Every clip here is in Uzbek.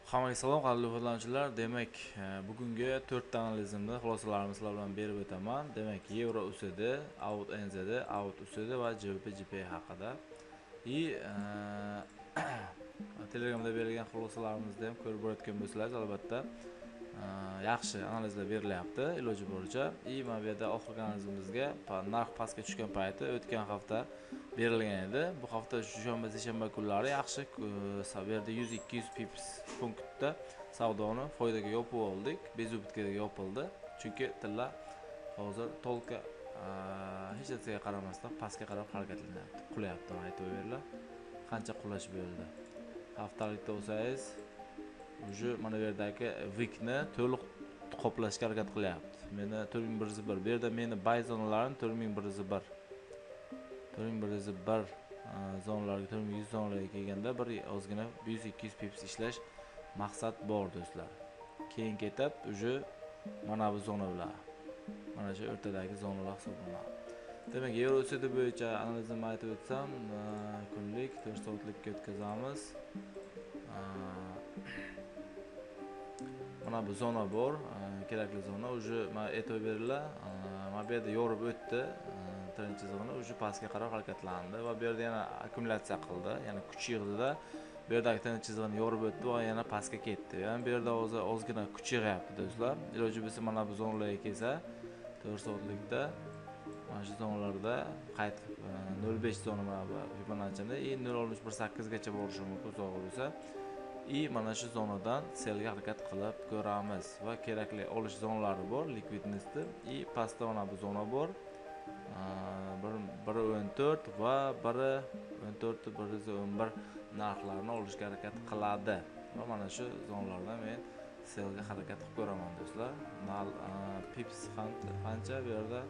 Hammaga salom, qadrli foydalanuvchilar. Demak, bugungi 4 ta analizimni xulosalarini sizlar bilan berib o'taman. Demak, Euro USD, AUD NZD, AUD USD va GBP JPY haqida. Telegramda berilgan xulosalarimizda ham ko'rib borayotgan bo'lsangiz, albatta yaxshi analizlar berilyapti iloji boricha. Mana bu yerda oxirgi analizimizga narx pastga tushgan payti o'tgan hafta berilgan edi. Bu hafta shanba, seshanba kunlari yaxshi bu yerda 100-200 pips punktda savdoni foydaga yopib oldik, bezubitga yopildi. Chunki tilla hozir tolka hech narsaga qaramasdan pastga qarab harakatlanyapti, qulayapti. Aytib beringlar, qancha qulash bo'ldi. Haftalikda olsangiz, уже mana bu yerdagi wickni to'liq qoplashga harakat qilyapti. Meni 4101, bu yerda meni buy zonalarim 4101. 4101 zonalarga, 4100 zonalarga kelganda bir ozgina 100-200 pips ishlash maqsad bor do'stlar. Keyin ketib уже mana bu zonalar, mana shu o'rtadagi zonalar hisoblanadi. Demak, Euro USD bo'yicha analizimni aytib o'tsam, kunlik 4 soatlikka o'tkazamiz. Mana bu zona bor, kerakli zona. Уже mana aytib beriladi. Mana bu yerda yorib o'tdi trend chizig'ini, уже pastga qarab harakatlandi va bu yerda yana akkumulyatsiya qildi, ya'ni kuch yig'dida bu yerdagi trend chizig'ini yorib o'tdi va yana pastga ketdi. Ya'ni bu yerda hozir ozgina kuch yig'yapti do'stlar. Iloji bo'lsa mana bu zonalarga kelsa 4 soatlikda mana shu zonalarda qaytib 0.5 zona mana bu Fibonacci'ni 0.618 gacha borishi mumkin uzoq bo'lsa. Mana shu zonadan sellga harakat qilib ko'ramiz va kerakli olish zonalari bor, likvidnostni. Pastda mana bu zona bor. 1.14 va 1.14 1.11 narxlarni olishga harakat qiladi. Va mana shu zonalardan men sellga harakat qilib ko'raman do'stlar. Pips qancha bu yerda?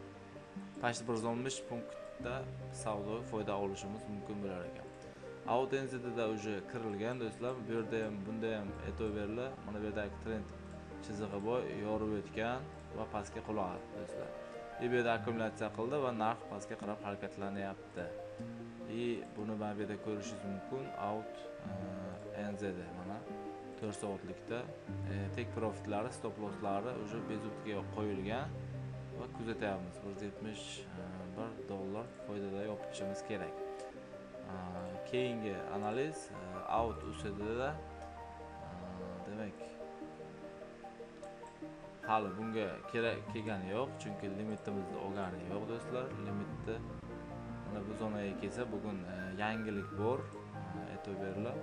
Почти 160 punktda savdo foyda olishimiz mumkin bo'lar ekan. AUD NZDda уже kirilgan do'stlar. Bu yerda ham, bunda ham aytib beriladi. Mana bu yerdagi trend chizig'i bor, yorib o'tgan va pastga quladi do'stlar. Bu yerda akkumulyatsiya qildi va narx pastga qarab harakatlanyapti. Buni mana bu yerda ko'rishingiz mumkin. AUD NZD mana 4 soatlikda take profitlari, stop losslari уже bezubitga qo'yilgan va kuzatyapmiz. 171 dollar foydada yopishimiz kerak. Keyingi analiz AUD USDda. Demak, hali bunga kerak kelgani yo'q, chunki limitimizni olgani yo'q do'stlar. Limitni mana bu zonaga kelsa bugun yangilik bor, aytib beriladi.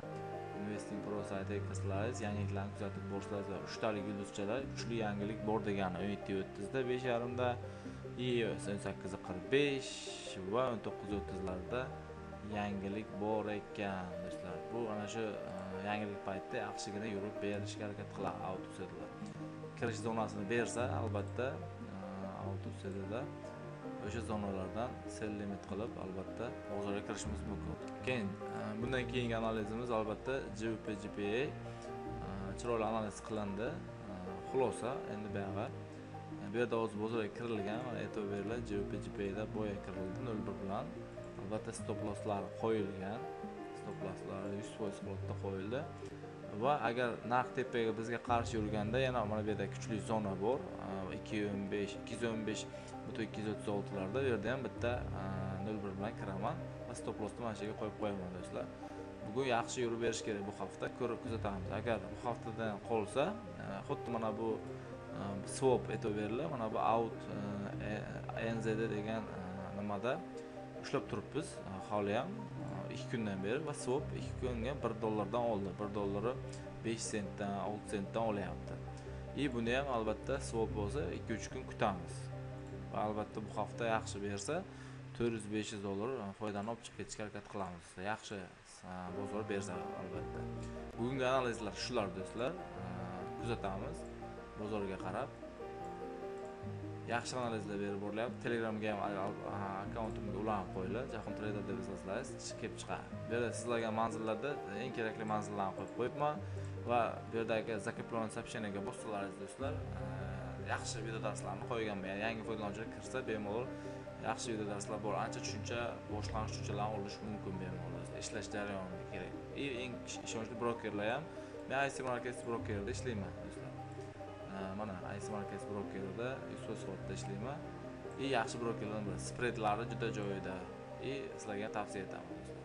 Investing Pro saytiga kirsangiz, yangiliklarni kuzatib borsangiz va 3 talik yulduzchalar kuchli yangilik bor degani 17:30 da, 5:30 da, 18:45 va 19:30 larda yangilik bor ekan do'stlar. Bu ana shu yangilik paytida yaxshigina yurib berishga harakat qiladi AUD USDlar. Kirish zonasini bersa, albatta AUD USDda o'sha zonalardan sell limit qilib albatta bozorga kirishimiz mumkin. Keyin bundan keyingi analizimiz albatta GBP JPY chiroyli analiz qilindi. Xulosa endi buyog'i. Bu yerda hozir bozorga kirilgan, mana aytib beriladi, GBP JPYda boya kirildi 0.1 bilan. Albatta stop losslari qo'yilgan. Stop losslari 100% holatda qo'yildi. Va agar narx tepaga bizga qarshi yurganda yana mana bu yerda kuchli zona bor. 2.15, 215.236 larda bu yerda ham bitta 0.1 bilan kiraman va stop lossni mana shu yerga qo'yib qo'yaman do'stlar. Bugun yaxshi yurib berish kerak bu hafta, ko'rib kuzatamiz. Agar bu haftadan qolsa, xuddi mana bu swap aytib beriladi, mana bu AUD NZD degan nimada ushlab turibmiz hali ham 2 kundan beri va swap 2 kunga 1 dollardan oldi. 1 dollari 5 sentdan, 6 sentdan olyapti. Buni ham albatta swap bo'lsa 2-3 kun kutamiz. Va albatta bu hafta yaxshi bersa 400-500 dollar foydani olib chiqib ketishga harakat qilamiz. Yaxshi bozor bersa albatta. Bugungi analizlar shular do'stlar. Kuzatamiz bozorga qarab. Yaxshi analizlar berib borilyapti. Telegramga ham akkauntimga ulanib qo'yiladi. Jahon Trader deb izlasangiz kelib chiqadi. Bu yerda sizlarga manzillarda eng kerakli manzillarni qo'yib qo'yibman va bu yerdagi закрепленное сообщение ga bossalaringiz do'stlar, yaxshi video darslarni qo'yganman. Ya'ni yangi foydalanuvchilar kirsa bemalol yaxshi video darslar bor. Ancha tushuncha, boshlang'ich tushunchalarni olish mumkin bemalol. Ishlash jarayonida kerak. Eng ishonchli brokerlar ham Men IC Markets brokerida ishlayman, do'stlar. Mana IC Markets brokerida 100% sifatida ishlayman. И yaxshi brokerlardan biri, spredlari juda joyida и sizlarga tavsiya etaman, do'stlar.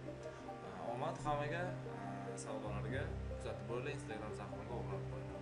Omad hammaga, savdolarga. Kuzatib boringlar, Instagram sahifamga obuna bo'linglar.